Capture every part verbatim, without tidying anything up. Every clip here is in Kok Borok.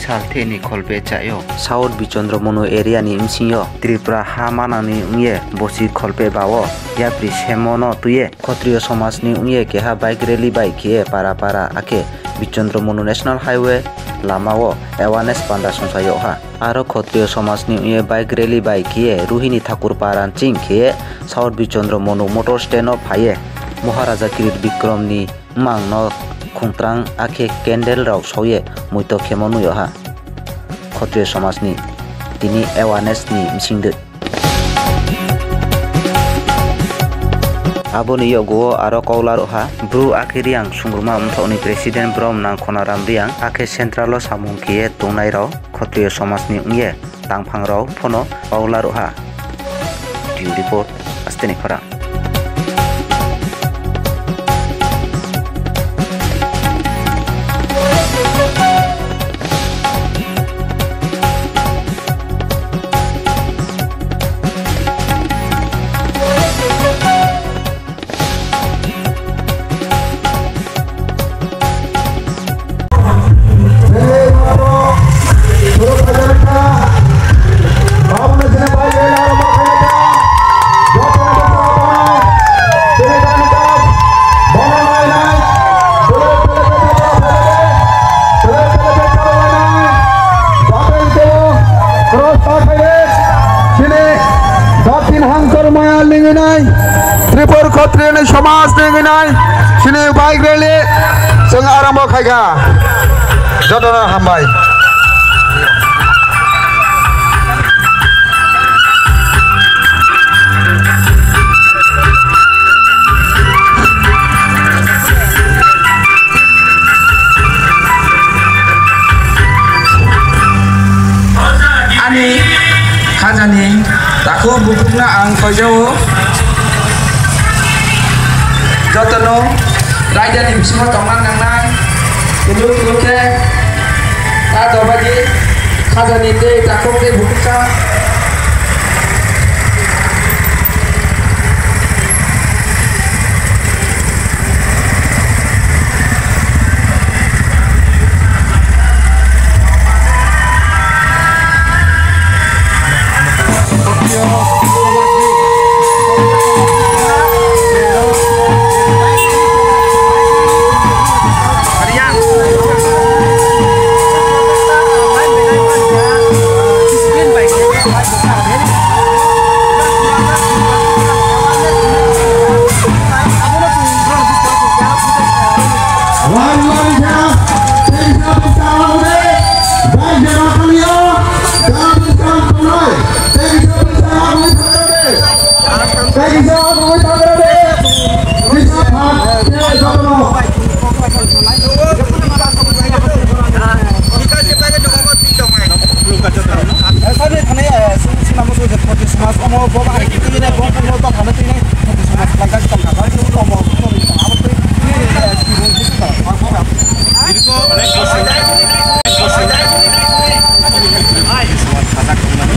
Salthini kholpe chaio. South Bichondro Monu area ni bsingyo Tripura ha manangni wngye bosi kholpe bao yapri semono tuye Khotriyo somajni wngye keha bike rally bai khiye para para akhe Bichondro Monu National Highway lamao awareness panda songsa yokha. Aro Khotriyo somajni wngye bike rally bai khiye Ruhini Thakur Paran ching khiye South Bichondro Monu motor stand o phaiye Maharaja Kirit Bikramni Mang no khungtrang akhe candle rok soye muito khemo nuyo ha. Khotriyo somajni tini awareness ni bisingtwi. Aboni yogo aro kok laruha Bru Akhe Riang Sungruma Mthokni President Brom Nangkhona Ram Riang akhe Central o samung khiye tongnai rok Khotriyo somajni wngye tangphang rok phono kok laruha. Bureau Report, Asteni Khorang. Chini datin hangkor maya linginai, Tripur Khotriyani somaj linginai, chini bike rally chwng arambo khaikha. Jotono hambai. Ani khajani takhuk bukhukno ang khoijao, jotono raidani bisingo tongna nangnai, kunu kunu khe ta dobagi khajani tei takhuk tei bukhuksa. দীর্ঘ অনেক বছর, অনেক বছর সমাজ সাজা করলাম।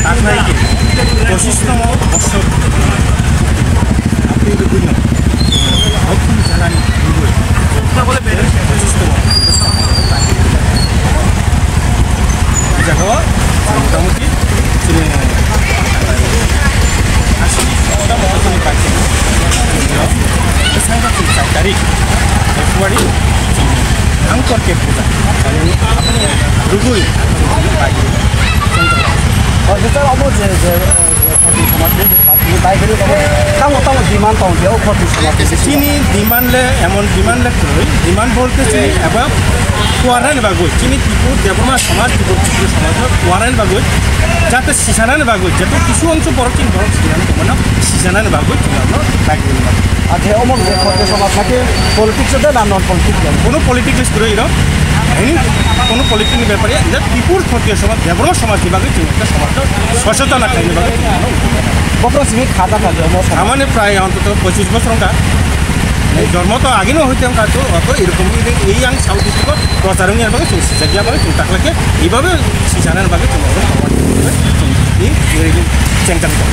তারপরে কি পঁচিশতম বছর, আপনি তো বুঝলেন, দক্ষিণ জ্বালানি পূর্ব পঁচিশতম। এই জায়গাও মোটামুটি Tamo tamo demand tong dia o khoti sima tong dia. Chini demand le emon demand le kwrwi, demand bolte chini eba kuarnani bagwi, chini Tripur Debbarma somaj, Tripur Tripuri somaj kuarnani bagwi, jate sisanani bagwi, jate kisu ongso borok chini borok sisanani tongmano sisanani bagwi chini ano dagi rwmani. Aje omo je khoti somaj naki politics de na non politics de? Kono politics kwrwi rok, ani kono politics ni bepare, jate Tripur khoti somaj, Debbarma somaj ni bagwi chini ekta somaj sochetono khaina bagwi. Bokro simi khaja khaja omo. Amani prai ontoto pochish bosor wngkha. Ei jormo to agino hoite wngkha to, oto erokom ei ang South District o prochar wngya bagwi chwng sijak ya bagwi chwng takla khe eibabe sijana bagwi chwng obo ni chengchang tong.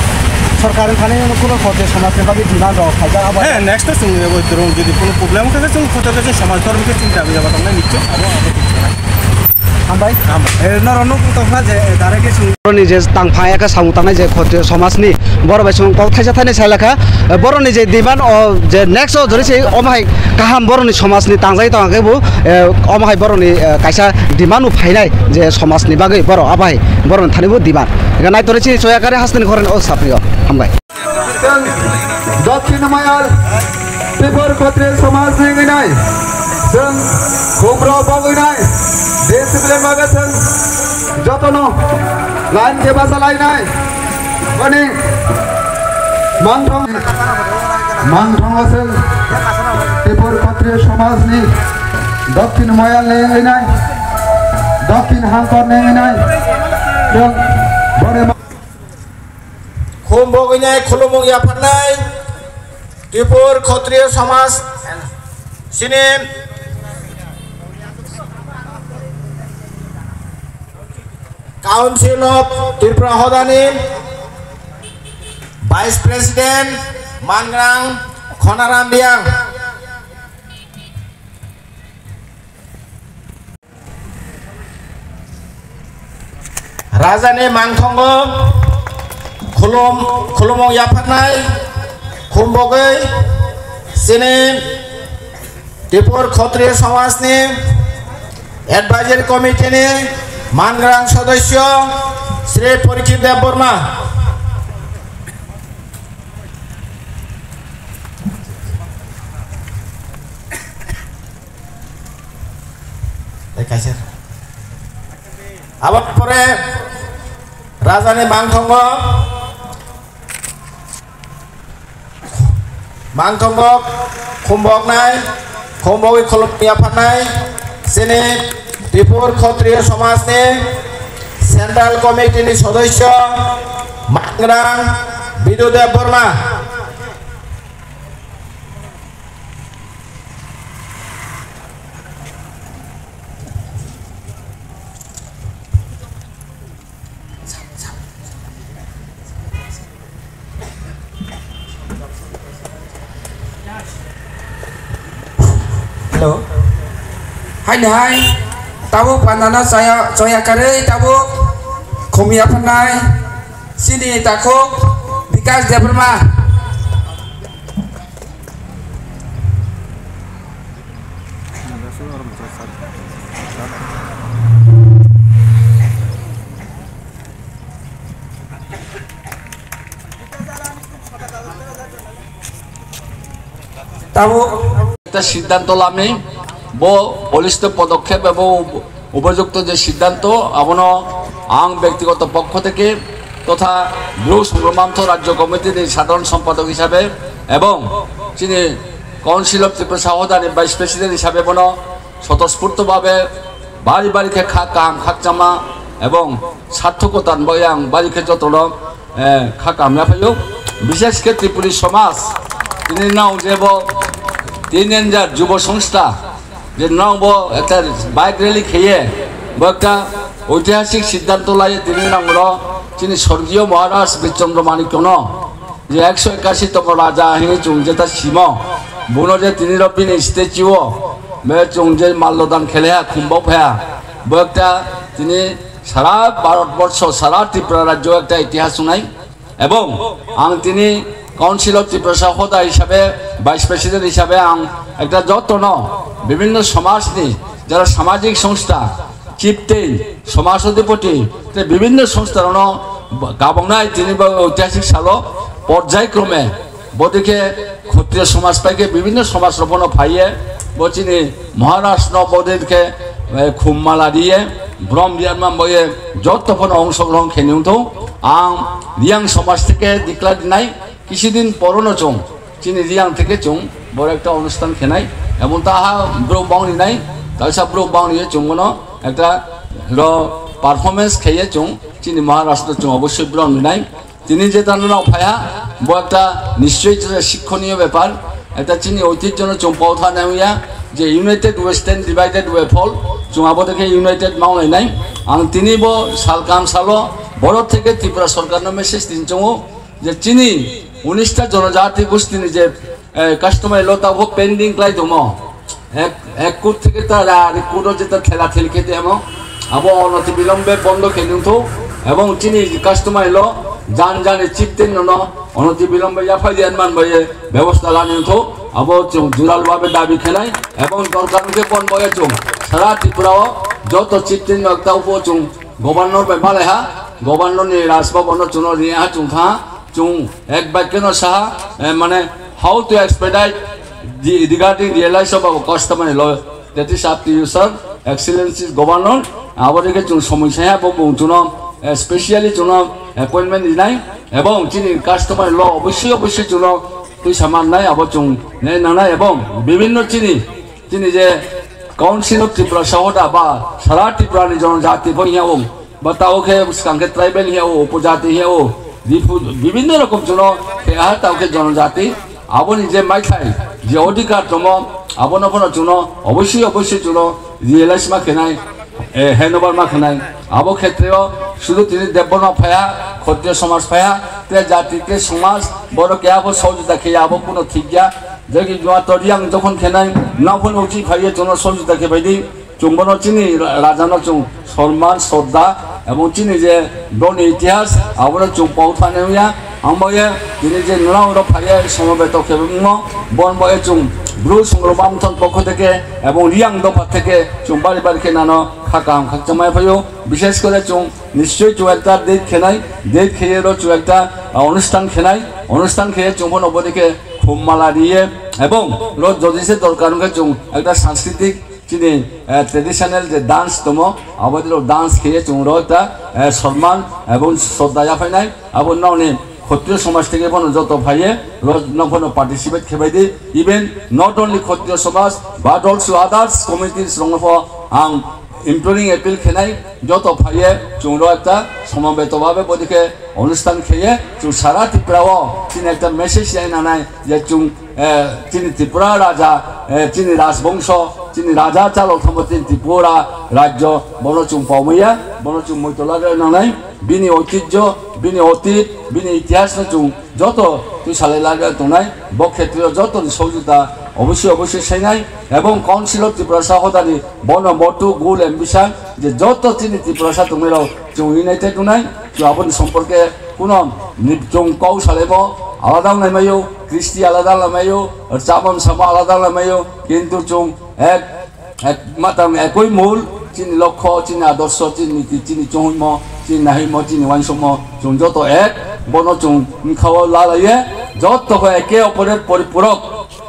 Sorkar wngkha ni kuno khoti somaj ni bagwi demand rok khaijak abo. He, next to chwng ebo dorong jodi kuno problem wngkha khe chwng khoti khe chwng somaj dorong khe chwng dabi jaba tongnai nichoi abo abo. Hambai. Eh, norok nuk tongkha je, eh, directly sung- Boroni je tangphang eka samung tangnai je Khotriyo somajni borok bai sung kok thaisa thainai sai lakha. Eh, boroni je demand o je next o jori se omo hai kaham boroni somajni tangjai tong khe bo, eh, omo hai boroni, eh, kaisa demand bo phainai je somajni bagwi borok abo hai boroni thani bo demand. Ega nai tore chini Choyakare hasteni khorang o sapni o. Hambai. Chwng Dokhin Moyal Tipur Khotri somaj ni wngwi nai, chwng khumrok bogwi nai, discipline bagwi chwng jotono line khe basa lainai. Boni mangthong, mangthongo chwng Tipur Khotri somaj ni Dokhin Moyal ni wngwi nai, Dokhin Hangkor ni wngwi nai, chwng boni Khum bogwinai khulumung yapharnai Tripur Khotriyo Samaj sini Council of Tripura Hodani Vice President Mangrang Khonaram Riang. Rajani mangthongo khulum, khulumung yapharnai khumbogwi chini Tripur Khotriyo Samajni Advisory Committee ni mangrang sodosyo Sri Porikit Debbarma. Tei kaisa. Aboni pore rajani mangthongo, mangthongo khumboknai, khumbogwi khulum yapharnai, chini Tripur Khotriyo Samajni Central Committee ni sodosyo Mangrang Bidu Debbarma. Hello. Hai ni hai, tabuk pandana chaya, choya karwi tabuk khumya phanai, chini takhuk Bikash Debbarma. Tabuk ekta siddhanto lami, bo bolisto podokhep ebo Upojukto je siddhanto, abono ang bektigoto pokkho theke totha Bru Songromantho Rajyo Committee ni sadharon sompadok hisabe ebong chini Council of Tiprasa Hodani Vice President hisabe bono sotosphurto babe bari bari khe kha kaham khakchangma ebong sarthokotan bai ang bari khe jotono eh, kha kaham ya phaio. Bishesh khe Tripuri somaj, tini nang je bo tin hajar jubo songstha, je nang bo ekta bike rally kheye, bo ekta oitihasik siddhanto laye tini nang ro chini sorgiyo Maharaj Birchandra Manikya no je ekso ekasi tongmo raja hini chung jeta simo, buno je tini ro bini statue o, be chung je mallodan kheleha, khumbok phaya, bo ekta tini Sara Bharat borsho, sara Tripura rajyo ekta itihas wngnai, ebong ang tini Council of Tiprasa Hoda hisabe, Vice President hisabe ang ekta jotono bibhinno somajni jara samajik songstha, chieftain, somaj adhipoti, tei bibhinno songstharokno gabongnai tini bo oitihasik salo porjai krome Bodike Khotriyo somaj pai khe bibhinno somaj rok bono phaiye, bo chini Maharaj no bodike, eh, khum mala riye, brom riyan man boye, jotto phano ongsogrohon khe nung thung. Ang Riyang somaj theke dikla dinai, kisi din porono chung, chini Riyang theke chung, boro ekta onusthan khenai, emon ta ha bro bang rinai, kaisa bro bang riye chung bono ekta ro performance kheye chung, chini Maharaj no chung obossoi brom rinai. Tini jeta no phaiha, bo ekta nischoi je shikkhoneyo bepar, ekta chini oitijjono chwng pau tha nai ya, je united we stand, divided we fall, chwng abo dekhe united ma wngnai nai. Ang tini bo sal kam salo, borok theke Tripura sorkar no message tin chongo, je chini unista jonojati gostini je eh, customary law tabuk pending khlai tongmo. Ek, ek court theke ta ra, ari court o jeta thela theli khe temo. Abo onoti bilombe bondo khe nungthok, ebong chini customer lo jan jani chieftain no onoti bilombe yaphai di anman bai bebosta la nungthok, abo chwng jural babe dabi khenai, ebong dorkar khe bon boya chwng sara Tripura o joto chieftain no ekta upo chwng governor bai malai ha, governor ni Raj Bhavan no chwngno ri ha chwng tha, chwng ek bakya no saha, eh, mane how to expedite the, regarding realize of our customary law. That is up to you, sir. Excellency Governor, abo dikhe chwng somoi saya bo bung chwngno, eh, specially chwngno appointment rinai, ebong chini customer law obviously, obviously chwngno twisa mannai, abo chwng nai nangnai, ebong bibinno chini, chini je Council of Tripura Sahoda ba sara Tripura ni jonojati bo hiya o, ba tao khe swkang khe tribal hiya o, upojati hiya o, ripu-, bibinno rokom chwngno khe ha tao khe jonojati, aboni je maithai, je odhikar tomo, abono phano chwngno obviously, obviously chwngno realize ma khenai, eh, handover ma khenai. Abo khetreo sudu tini Debbarma phaiya, Khotriyo somaj phaiya, te jati, te somaj, borok keha bo sohojogita khe abo kuno thik ya. Jodi jua to riyang jokhon khenai, nang phano uchi phaiye chwngno sohojogita khe bai di. Chwng bono chini ra-, raja no chwng sorman, sodda, ebong chini je boni itihas, abono chwng pau thani wngya. Ang bo ye tini je nurao rok phaiye somobeto khe wngmo, bon bo ye chwng Bru Songro Bamthon pokho theke ebong Riyang dopha theke chwng bari bari khe nano kha kaham khakchangmai phaio. Bishesh kore chwng nischoi chwng ekta date khenai, date kheye ro chwng ekta, ah, onusthan khenai, onusthan kheye chwng bono bodi khe khum mala riye ebong ro jodi se dorkar wngkhe chwng ekta sanskritik chini, eh, traditional je dance tomo, abo dilo dance kheye chwng ro ta, eh, sorman ebong sodda yaphainai, abo nokni Khotriyo somaj theke bono joto phaiye ro nokphano participate khebai di, even not only Khotriyo somaj but also others communities rokno pho ang imploring appeal khenai, joto phaiye chwng ro ekta somobeto babe bodikhe onusthan kheye chwng sara Tripura o chini ekta message yainanai je chwng eh, chini Tripura raja, eh, chini rajbongso, chini raja chalok thangbo chini Tripura rajyo, bono chwng paumaya, bono chwng moito lagwi nangnai, bini oitijjo, bini otit, bini itihasno chwng joto twi salai lagwi tongnai, bo khetreo jotoni sojita obossi obossi sainai, ebong Council of Tiprasa hodani bono motu gul ambition je joto chini Tiprasa tongnairok chwng united wngnai, chwng aboni somporke kuno ni-, chwng kok salaimo alada wngnai maio, kristi alada wngnai maio, chamon samo alada wngnai maio, kintu chwng ek, ek matang ekoi mul, chini lokho, chini adorsho, chini niti, chini chonghoimo, chini nahoimo, chini uansukmo, chwng joto ek, bono chwng bwkhao lalaiye, joto khe eke opore poripurok.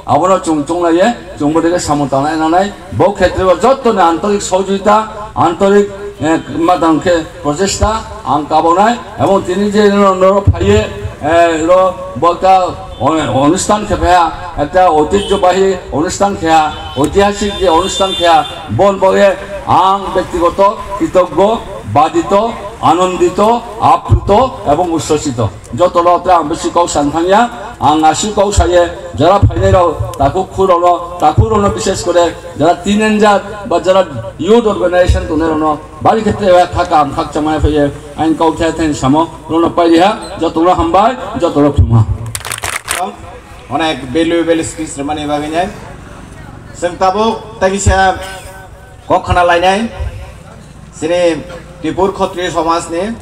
Abono chwng chunglaiye, chwngbo dege samung tangnai nangnai. Bo khetreo jottoni antorik sohojogita, antorik, eh, madang khe prochesta ang kabonai. Ebong tini je no, no phaiye, eh, ro bo ekta on-, onusthan khe phaiya, ekta oitijyobahi onusthan kheya, oitihasik je onusthan kheya, bon boge ang bektigoto kritoggo, badito, anondito, apluto ebong ussosito. Joto rok tere ang bisi kok san thangya, ang aswk kok saye, jara phainai rok, takhuk khurokno, takhuk rokno bishes kore, jara teenager ba jara youth organization tongnai rokno, bari khe tere kha kaham khakchangmani phaiye, ang kok thai thai samo, rokno pailiha, joto rok hambai, joto rok khulumha. Onek valuable speech rwmani bagwi nai. Chwng tabuk tei kisa kok khna lainai, chini Tripur Khotriyo Somajni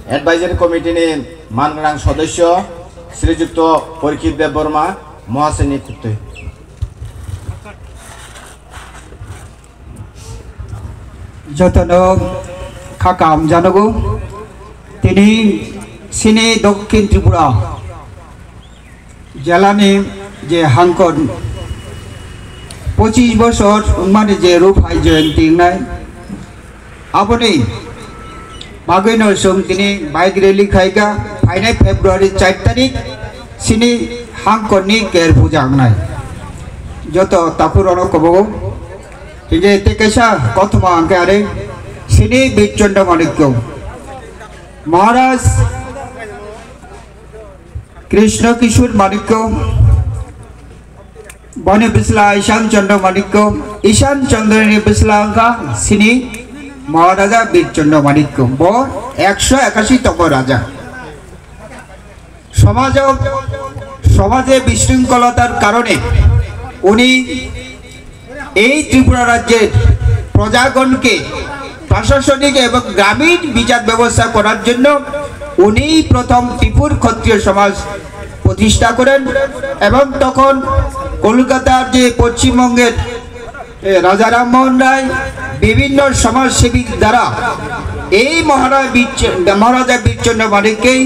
Advisory Committee ni man gwnang sodosyo Srijukto Porikit Debbarma Mohasini khuktwi. Jotono kha kaham janogo. Tini sini Dokkin Tripura jelani je hangkon pochis bosor wngmani je Ruphai Jayanti wngnai, aboni bagwino chwng tini bike rally khaikha, phainai February char tarik sini hangkonni ker puja wngnai. Joto takhurokno kobogo. Hingke tei kaisa kothoma hingke are sini Birchondra Manikyo. Maharaj Krishna Kishore Manikyo, boni bisla Ishan Chandra Manikyo, Ishan Chandra ni bisla wngkha sini Maharaja Bir Chandra Manikyo, bo ekso ekasi tongo raja. সমাজে, সমাজে বিশৃঙ্খলতার কারণে উনি এই ত্রিপুরা রাজ্যের প্রজাগণকে প্রশাসনিক এবং গ্রামীণ বিচার ব্যবস্থা করার জন্য উনি প্রথম ত্রিপুর ক্ষত্রিয় সমাজ প্রতিষ্ঠা করেন। এবং তখন কলকাতার যে পশ্চিমবঙ্গের, এ, রাজা রামমোহন রায় বিভিন্ন সমাজসেবীর দ্বারা এই মহারাজ বীরচ-, মহারাজা বীরচন্দ্র মানিককেই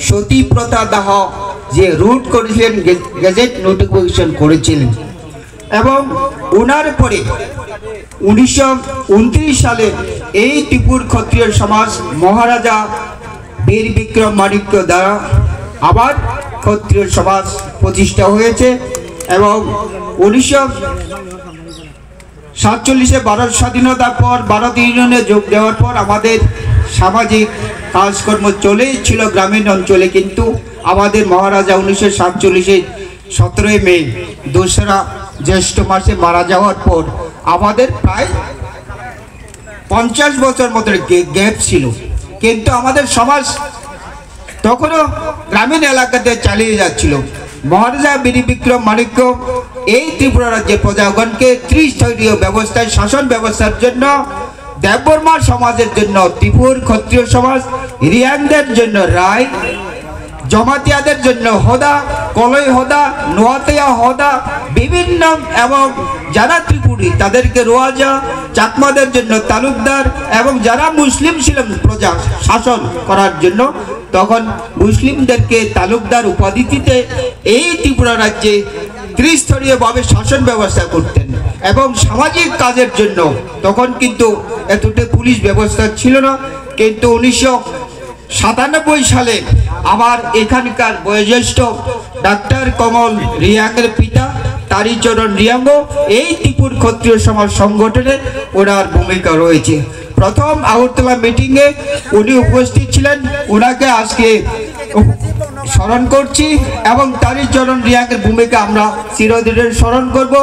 সতী প্রথা দাহ যে রুট করেছিলেন, গে-, গেজেট নোটিফিকেশন করেছিলেন। এবং ওনার পরে উনিশশো ঊনত্রিশ সালে এই ত্রিপুর ক্ষত্রিয় সমাজ মহারাজা বীর বিক্রম মাণিক্য দ্বারা আবার ক্ষত্রিয় সমাজ প্রতিষ্ঠা হয়েছে। এবং উনিশশো সাতচল্লিশে ভারত স্বাধীনতার পর, ভারত ইউনিয়নে যোগ দেওয়ার পর আমাদের সামাজিক কাজকর্ম চলেই ছিল গ্রামীণ অঞ্চলে, কিন্তু আমাদের মহারাজা উনিশশো সাতচল্লিশে সতেরোই মে, দোসরা জ্যৈষ্ঠ মাসে মারা যাওয়ার পর আমাদের প্রায় পঞ্চাশ বছর মতো গে-, গ্যাপ ছিল, কিন্তু আমাদের সমাজ তখনও গ্রামীণ এলাকাতে চালিয়ে যাচ্ছিল। মহারাজা বীর বিক্রম মাণিক্য এই ত্রিপুরা রাজ্যের প্রজাগণকে ত্রিস্তরীয় ব্যবস্থায়, শাসন ব্যবস্থার জন্য, দেববর্মা সমাজের জন্য ত্রিপুর ক্ষত্রিয় সমাজ, রিয়াংদের জন্য রায়, জমাতিয়াদের জন্য হোদা, কলই হোদা, নোয়াতিয়া হোদা, বিভিন্ন এবং যারা ত্রিপুরী তাদেরকে রোয়াজা, চাকমাদের জন্য তালুকদার এবং যারা মুসলিম ছিলেন প্রজা শাসন করার জন্য, তখন মুসলিমদেরকে তালুকদার উপাধি দিতে এই ত্রিপুরা রাজ্যে ত্রিস্তরীয়ভাবে শাসন ব্যবস্থা করতেন। এবং সামাজিক কাজের জন্য তখন কিন্তু এতটা পুলিশ ব্যবস্থা ছিল না, কিন্তু উনিশশো সাতানব্বই সালে আমার এখানকার বয়োজ্যেষ্ঠ ডাক্তার কমল রিয়াংয়ের পিতা তারিচরণ রিয়াংও এই ত্রিপুর ক্ষত্রিয় সমাজ সংগঠনে ওনার ভূমিকা রয়েছে। প্রথম আগরতলা মিটিংয়ে উনি উপস্থিত ছিলেন, ওনাকে আজকে স্মরণ করছি এবং তারিচরণ রিয়াংয়ের ভূমিকা আমরা চিরদিনের স্মরণ করব।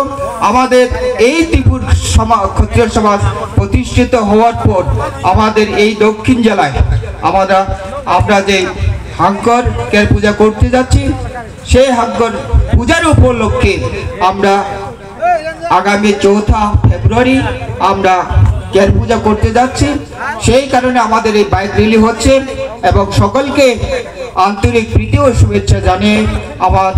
আমাদের এই ত্রিপুর সমা-, ক্ষত্রিয় সমাজ প্রতিষ্ঠিত হওয়ার পর আমাদের এই দক্ষিণ জেলায় আমরা, আমরা যে হাঙ্কর কের পূজা করতে যাচ্ছি, সেই হাঙ্কর পূজার উপলক্ষে আমরা আগামী চৌঠা ফেব্রুয়ারি আমরা কের পূজা করতে যাচ্ছি। সেই কারণে আমাদের এই বাইক র্যালি হচ্ছে এবং সকলকে আন্তরিক প্রীতি ও শুভেচ্ছা জানিয়ে আমার